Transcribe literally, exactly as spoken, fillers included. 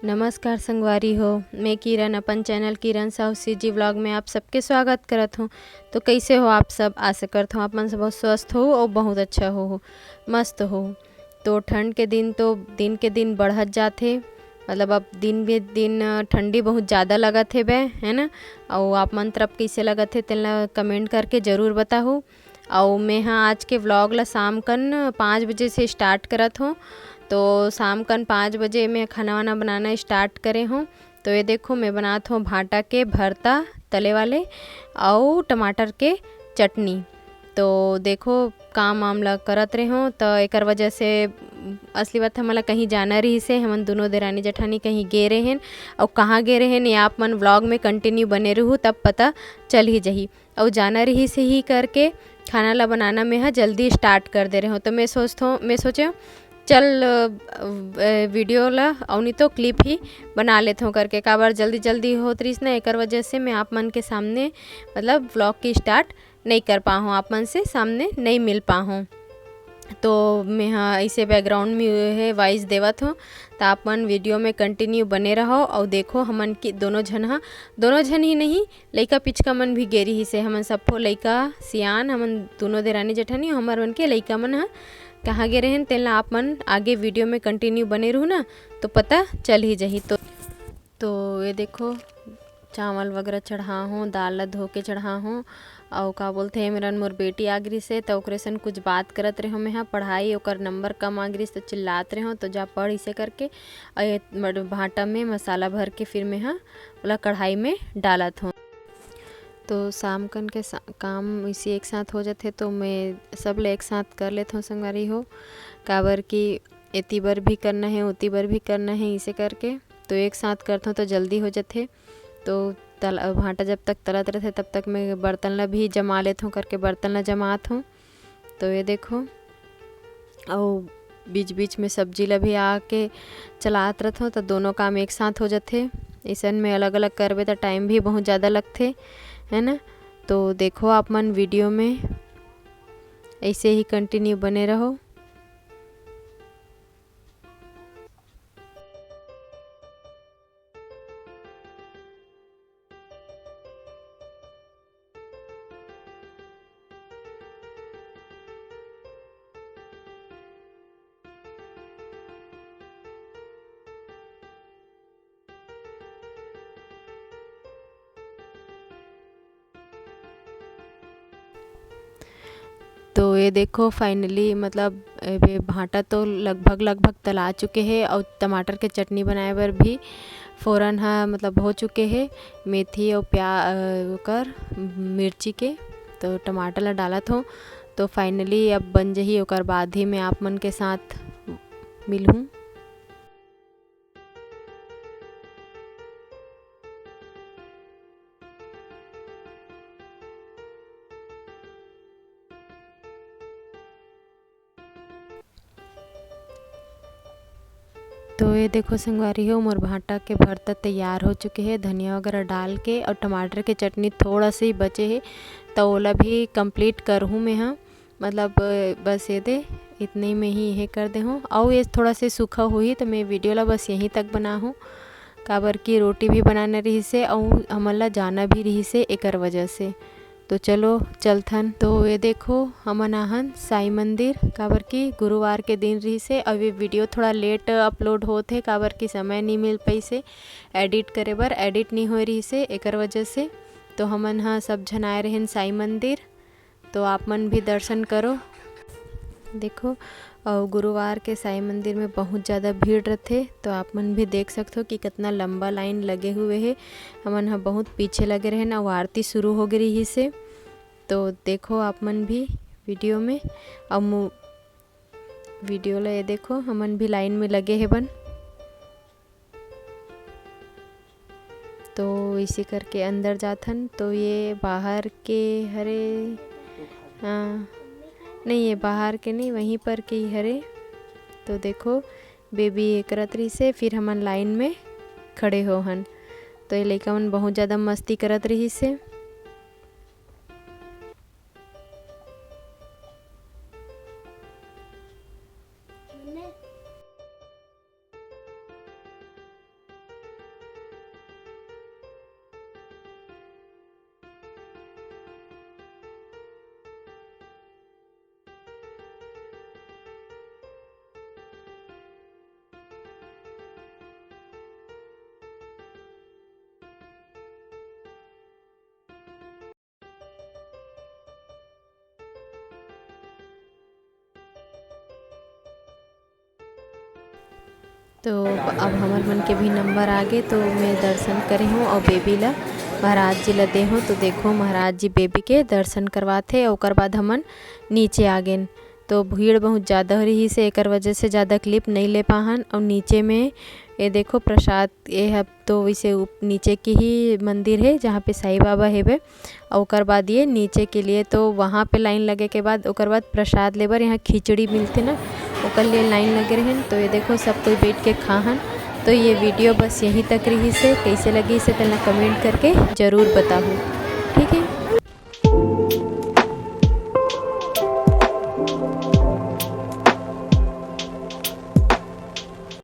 नमस्कार संगवारी हो, मैं किरण अपन चैनल किरण साहू सीजी व्लॉग में आप सबके स्वागत करत हूँ। तो कैसे हो आप सब? आशा करत हूँ आप मन सब बहुत स्वस्थ हो और बहुत अच्छा हो, हो मस्त हो। तो ठंड के दिन तो दिन के दिन बढ़त जात हे, मतलब अब दिन भी दिन ठंडी बहुत ज़्यादा लगत हे बे, है ना? और आप मन तरफ कैसे लगत हे तेला कमेंट करके ज़रूर बताहू। और मैं हाँ आज के व्लॉग ला शाम कन पाँच बजे से स्टार्ट करत हूँ। तो शाम कन पाँच बजे मैं खाना वाना बनाना स्टार्ट करे हूँ। तो ये देखो, मैं बनात हूँ भाटा के भरता तले वाले और टमाटर के चटनी। तो देखो, काम वाम ला करत रहे हूँ, तो एकर वजह से असली बात हमन ला कहीं जाना रहिस हे, हमन दोनों देरानी जेठानी कहीं गे रहेन। और कहाँ गे रहेन, ये आप मन व्लॉग में कंटिन्यू बने रहू, तब पता चल ही जही। और जाना रहिस हे ही करके खाना ला बनाना मैं ह जल्दी स्टार्ट कर दे रहे हूँ। तो मैं सोचत हूँ, मैं सोचे हूँ, चल अ, अ, वीडियो ला और नहीं तो क्लिप ही बना लेत हूँ करके, काबर जल्दी जल्दी होत रहिस ना, एकर वजह से मैं आप मन के सामने मतलब व्लॉग की स्टार्ट नहीं कर पाहूँ, आप मन से सामने नहीं मिल पाहूँ। तो मैं हाँ ऐसे बैकग्राउंड में है वॉइस देवत हूँ, तो आप मन वीडियो में कंटिन्यू बने रहो और देखो हमन की दोनों झन हा, दोनों झन ही नहीं, लइका पिचका मन भी गे रिहिस हे। हमन सब्बो लइका सियान, हमन दोनों देरानी जेठानी, हमर मन के लइका मन ह कहाँ गे रहेन, तेन ला आप मन आगे वीडियो में कंटिन्यू बने रहू ना, तो पता चल ही जही। तो, तो ये देखो, चावल वगैरह चढ़ा हूँ, दाल ला धो के चढ़ा हूँ। अउ का बोलथे, मेरन मोर बेटी आ गिरिस हे, त ओकरे सन कुछ बात करत रेहो। मैं हा पढ़ाई, ओकर नंबर कम आ गिरिस, त चिल्लात रेहो, तो जा पढ़ इसे करके। अउ ये मड-, भांटा में मसाला भर के फिर मैं हा ओला कढ़ाई में डालत हूँ। तो शाम कन के सा-, काम इसी एक साथ हो जाथे, तो मैं सब ले एक साथ कर लेत हूँ संगवारी हो, काबर कि एती बर भी करना है, ओती बर भी करना है, इसे करके तो एक साथ करत हूँ तो जल्दी हो जाथे। तो तल-, भांटा जब तक तलत रहथे तब तक मैं बर्तन ला भी जमा लेत हूँ करके बर्तन ला जमात हूँ। तो ये देखो, अउ बीच-बीच में सब्जी ला भी आके चलात रथों, त दोनों काम एक साथ हो जथे। अइसन में अलग-अलग करबे, त टाइम भी बहुत ज़्यादा लगथे, है ना? तो देखो आप मन वीडियो में, ऐसे ही कंटिन्यू बने रहो। तो ये देखो, finally, मतलब, एबे भांटा तो लगभग, लगभग तला चुके हे अउ टमाटर के चटनी बनाए बर भी फोरन ह, मतलब, हो चुके हे। मेथी अउ प्या-, अ, ओकर मिर्ची के, तो टमाटर ला डालत हो। तो finally अब बन जही, ओकर बाद ही मैं आप मन के साथ मिलहूँ। तो ये देखो संगवारी हो, मोर भांटा के भरता तैयार हो चुके हे, धनिया वगैरह डाल के, और टमाटर के चटनी थोड़ा सा ही बचे हे, तो ओला भी complete करहूँ मैं हा। मतलब, बस ये दे, इतने में ही ये कर दे हूँ। अउ ये थोड़ा से सूखा होही, तो मैं वीडियो ला बस यहीं तक बनाहूँ, काबर कि रोटी भी बनाना रहिस हे, अउ हमन ला जाना भी रहिस हे, एकर वजह से। तो चलो, चलथन। तो ये देखो, हमन आहन साई मंदिर, काबर कि गुरुवार के दिन रहिस हे। अब ये वीडियो थोड़ा लेट अपलोड होत हे, काबर कि समय नहीं मिल पाइस हे एडिट करे बर, एडिट नहीं होए रहिस हे, एकर वजह से। तो हमन ह सब झन आए रहेन साई मंदिर, तो आप मन भी दर्शन करो। देखो, अउ गुरुवार के साई मंदिर में बहुत ज़्यादा भीड़ रथे, तो आप मन भी देख सकथो कि कितना लंबा लाइन लगे हुए हे। हमन ह बहुत पीछे लगे रहेन अउ आरती शुरू हो गे रहिस हे। तो देखो आप मन भी वीडियो में, अउ मु-, वीडियो ला ये देखो, हमन भी लाइन में लगे हेबन। तो इसी करके अंदर जाथन। तो ये बाहर के हरे, हाँ, नहीं, ये बाहर के नहीं, वहीं पर के ही हरे। तो देखो, बेबी ये करत रहिस हे, फिर हमन लाइन में खड़े हो हन। तो ये लइका मन बहुत ज़्यादा मस्ती करत रहिस हे। तो अब हमर मन के भी नंबर आ गे, तो मैं दर्शन करे हूँ और बेबी ला महाराज जी ला दे हूँ। तो देखो, महाराज जी बेबी के दर्शन करवात हे, ओकर बाद हमन नीचे आ गेन। तो भीड़ बहुत ज़्यादा हो रही से एकर वजह से ज़्यादा क्लिप नहीं ले पाहन। और नीचे में ये देखो प्रसाद, ये ह तो वैसे उप-, नीचे के ही मंदिर है जहाँ पे साईं बाबा हेबे। और ओकर बाद ये नीचे के लिए तो वहाँ पे लाइन लगे के बाद ओकर बाद प्रसाद लेबर यहाँ खिचड़ी मिलथे ना, ओकर लिए लाइन लगे रहेन। तो ये देखो सब कोई बैठ के खाहन। तो ये वीडियो बस यहीं तक रही से, कैसे लगी से तेला कमेंट करके ज़रूर बताहू।